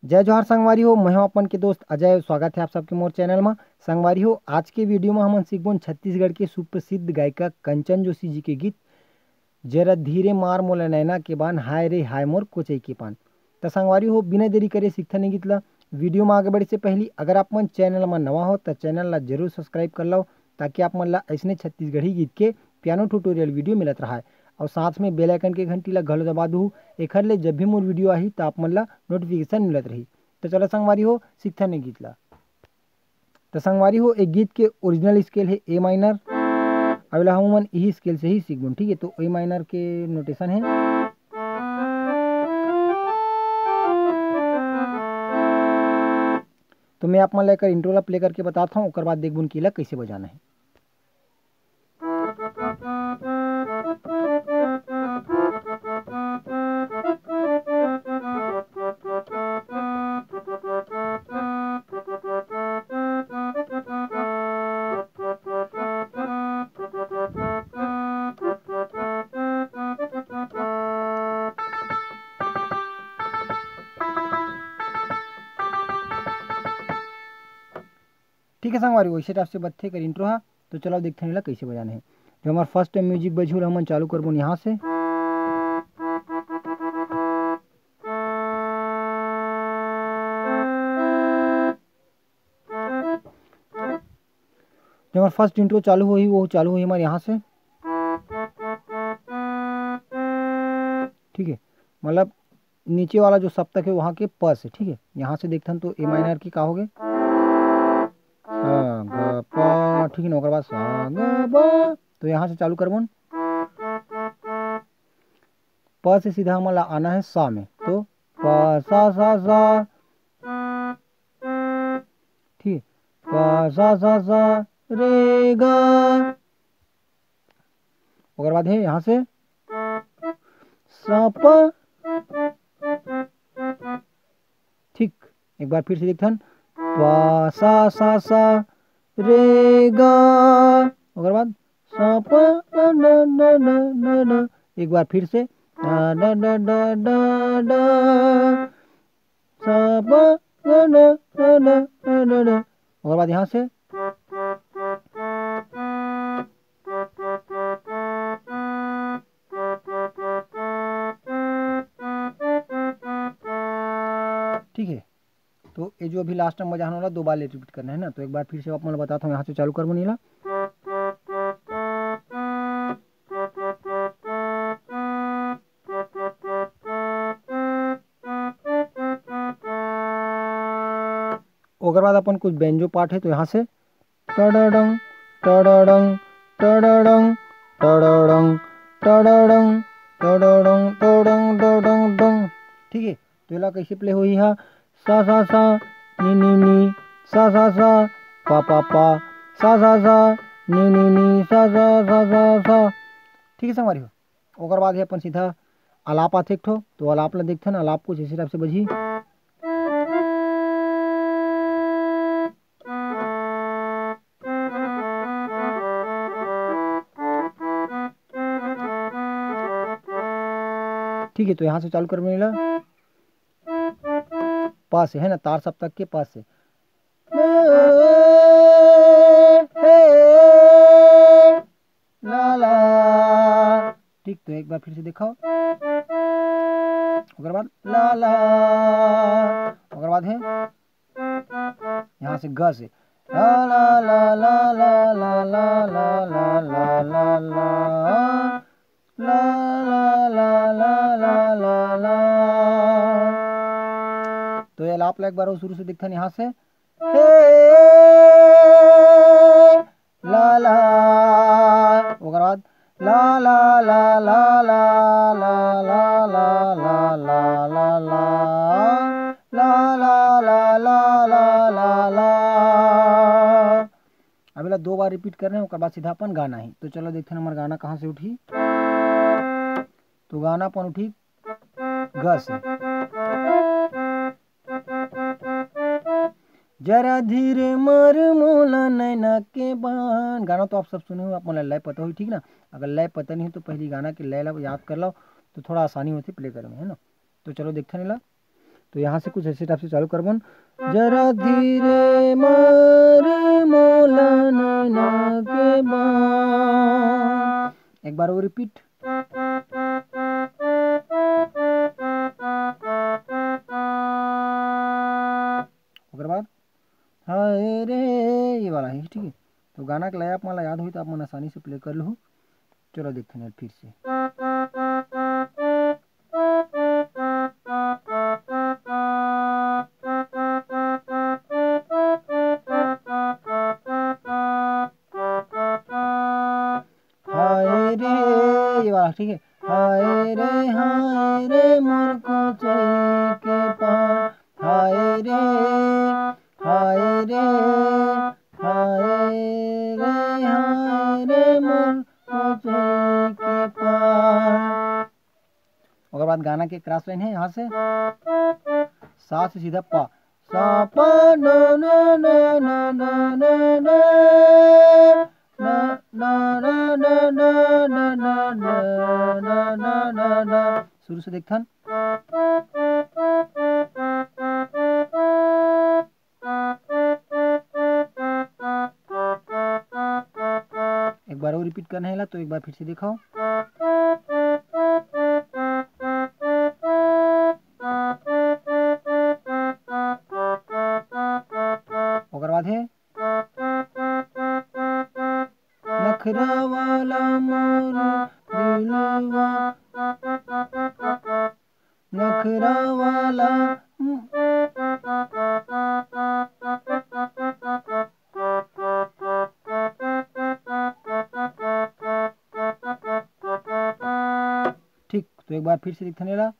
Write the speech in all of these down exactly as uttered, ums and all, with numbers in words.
जय जोहार संगवारी हो, मैं हूं अपन के दोस्त अजय। स्वागत है आप सबके मोर चैनल में। संगवारी हो, आज के वीडियो में हमन सीखबोन छत्तीसगढ़ के सुप्रसिद्ध गायिका कंचन जोशी जी के गीत जरा धीरे मार मोला नैना के बान, हाय रे हाय मोर कोचई के पान। त संगवारी हो, बिना देरी करे सीखथन ए गीत ला। वीडियो में आगे बढ़े से पहली अगर आप मन चैनल में नवा हो त चैनल ला जरूर सब्सक्राइब कर लो, ताकि आप मन ला ऐसने छत्तीसगढ़ी गीत के पियानो ट्यूटोरियल वीडियो मिलत रहा। और साथ में बेल आइकन के घंटी ला घलो दबा दू, एखर ले जब भी मोर वीडियो आही त आप मन ला नोटिफिकेशन मिलत रही। तो चलो संगवारी हो, सीखथन ए गीत ला। तो संगवारी हो, एक गीत के ओरिजिनल स्केल है ए माइनर। अब एला हमन इही स्केल से ही सीखबोन, ठीक है? तो ए माइनर के नोटेशन है। तो मैं आप मन ला एकर इंट्रो ला प्ले करके बताता हूँ, ओकर बाद देखबोन कि एला कैसे बजाना है। ठीक है संगवारी, वैसे टाइप से बजथे एकर इंट्रो हा। तो चलो देखते हैं एला कैसे बजाना है। जो हमारा फर्स्ट टाइम म्यूजिक बजही ओला हमन चालू करबोन यहाँ से। जो हमारा फर्स्ट इंट्रो चालू होही, वो चालू होही हमारे यहाँ से। ठीक है, मतलब नीचे वाला जो सप्तक है वहाँ के प से, ठीक है। यहाँ से देखथन तो ए माइनर की का होगे, सा ग प, ठीक है ना, ओकर बाद सा ग ब। तो यहाँ से चालू करबोन, प से सीधा हमन ला आना है सा में, तो प सा सा सा, ठीक, प सा सा सा रे गा। ओकर बाद है यहाँ से सा प। ठीक, एक बार फिर से देखथन, प सा सा सा रे गा। ओकर बाद सा प न न न न न। एक बार फिर से न न न न न न। सा प न न न न न न। ओकर बाद यहाँ से ठीक है। तो ये जो अभी लास्ट में बजाना वाला दो बार रिपीट करना है ना, तो एक बार फिर से आप मन ला बताता हूँ, यहाँ से चालू करबोन एला। ओकर बाद अपन कुछ बेंजो पार्ट है, तो यहाँ से टडडंग, टडडंग, टडडंग, टडडंग, टडडंग, टडडंग, टडडंग, टडडंग, डंग। ठीक है, तो एला कैसे प्ले होही हा? सा सा सा, नी नी नी, सा सा सा, पा पा पा, सा सा सा, नी नी नी, सा सा सा सा सा। ठीक है संगवारी हो, ओकर बाद है अपन सीधा आलाप आथे एक ठो, तो आलाप ला देखथन, आलाप कुछ इसी टाइप से बजही। ठीक है, तो यहाँ से चालू करबोन एला, प से है ना, तार सप्तक के प से। ला ला। ठीक, तो एक बार फिर से देखो, ओकर बाद ला ला, ओकर बाद है यहाँ से ग से ला ला ला ला ला ला ला ला ला ला ला ला ला ला ला ला ला ला ला। तो ये आलाप ला एक बार और शुरू से देखथन यहाँ से, हे ला ला, ओकर बाद ला ला ला ला ला ला ला ला ला ला ला ला ला ला ला ला ला ला ला। अब एला दो बार रिपीट करना है, ओकर बाद सीधा अपन गाना ही। तो चलो देखते हैं हमारा गाना कहाँ से उठी। तो गाना अपन उठी ग से। जरा धीरे मार मोला नैना के बान। गाना तो आप सब सुने हो, आप मन ला लय पता होही, ठीक ना? अगर लय पता नहीं हो तो पहली गाना के लय ला याद कर लो, तो थोड़ा आसानी होती प्ले करे में, है ना? तो चलो देखते हैं ला। तो यहाँ से कुछ ऐसे टाइप से चालू करबन, जरा धीरे मार मोला नैना के बाण। ओकर बाद हाय रे, ये वाला है, ठीक है। तो गाना के लय आप मन ला याद होही तो आप मन आसानी से प्ले कर लूहू। चलो देखते हैं फिर से। हाय रे, ये वाला, ठीक है। हाय रे, हाय रे, मोर कोचई के पान। हाय रे, हाय रे, हाय रे, हाय रे, मोर कोचई के पान। ओकर बाद गाना के क्रॉस लाइन है यहाँ से, सा से सीधा पा, सा पा ना ना ना ना ना ना ना ना ना ना ना ना ना ना ना ना ना ना ना। शुरू से देखथन। एक बार और रिपीट करना है ला, तो एक बार फिर से देखो। ओकर बाद है नखरा वाला मोर दिलवा, नखरा वाला। ठीक, तो एक बार फिर से देखथन एला।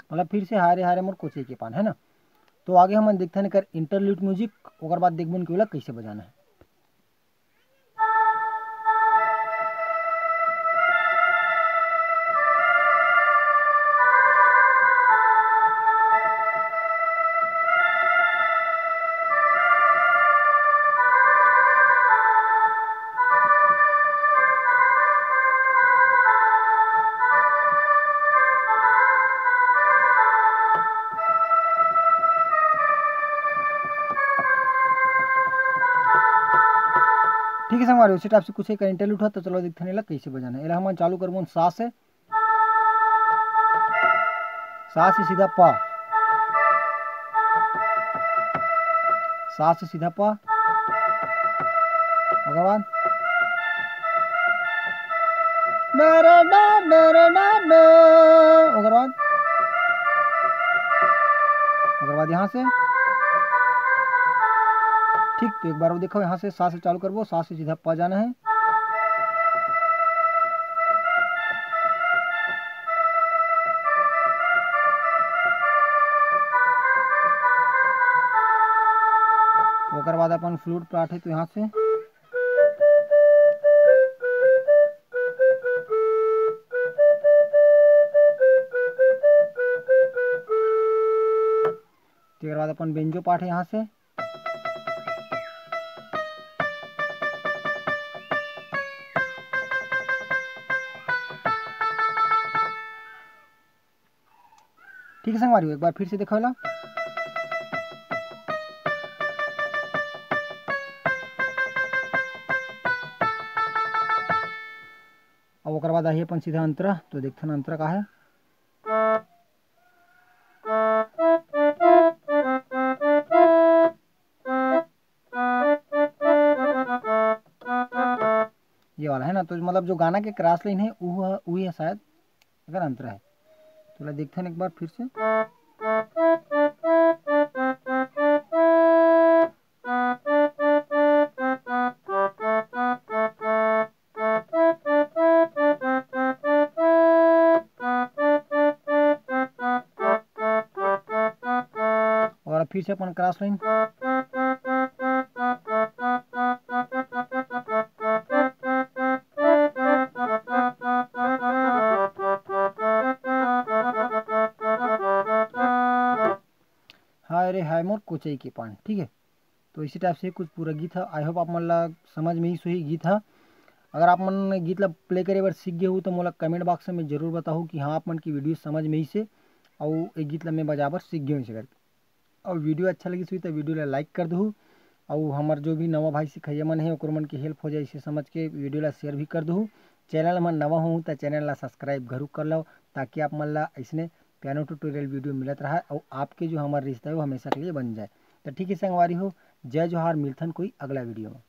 मतलब फिर से हाय रे हाय रे मोर कोचई के पान, है ना। तो आगे हमन देखथन एकर इंटरलूड म्यूजिक, ओकर बाद देखबन कि ओला कैसे बजाना है। ठीक है संगवारी, उसी टाइप से कुछ एक इंटरलूड हो, तो चलो देखते हैं एला कैसे बजाना है। एला हमन चालू करबो सा से, सा से सीधा पा, सा से सीधा पा, ओकर बाद नरना, नरना, न, ओकर बाद, ओकर बाद यहाँ से, ठीक, तो एक बार वो देखो, यहाँ से सा से चालू करबो, सा से सीधा पा जाना है। ओकर बाद अपन फ्लूट पार्ट है, तो यहाँ से तेकर बाद अपन बेंजो पार्ट है यहाँ से। ठीक है संगवारी, एक बार फिर से देखो ला। अब ओकर बाद आही अपन सीधा अंतरा, तो देखथन अंतरा का है। ये वाला है ना, तो मतलब जो गाना के क्रॉस लाइन है, वो, वही है शायद, अगर अंतरा है। तो ला देखथन एक बार फिर से। और फिर से अपन क्रॉस लाइन। है मोर कोचई के पान, ठीक है। तो इसी टाइप से कुछ पूरा गीत है। आई होप आप मन ला समझ में ही सही गीत है। अगर आप मन गीत ला प्ले करे बर सीख गए हो तो मोला कमेंट बॉक्स में जरूर बताओ कि हाँ, आप मन की वीडियो समझ में ही से, और एक गीत ला मैं बजा बर सीख गए हूँ इसे करके। और वीडियो अच्छा लगी हुई तो वीडियो ला लाइक कर दू, और हमार जो भी नवा भाई सिखैया मन है ओकर मन की हेल्प हो जाए, इसे समझ के वीडियो ला शेयर भी कर दू। चैनल में नवा हो तो चैनल ला सब्सक्राइब जरूर कर लो, ताकि आप मन ला ऐसने पियानो ट्यूटोरियल वीडियो मिलत रहा और आपके जो हमार रिश्ता है वो हमेशा के लिए बन जाए। तो ठीक है संगवारी हो, जय जोहार, मिलथन कोई अगला वीडियो में।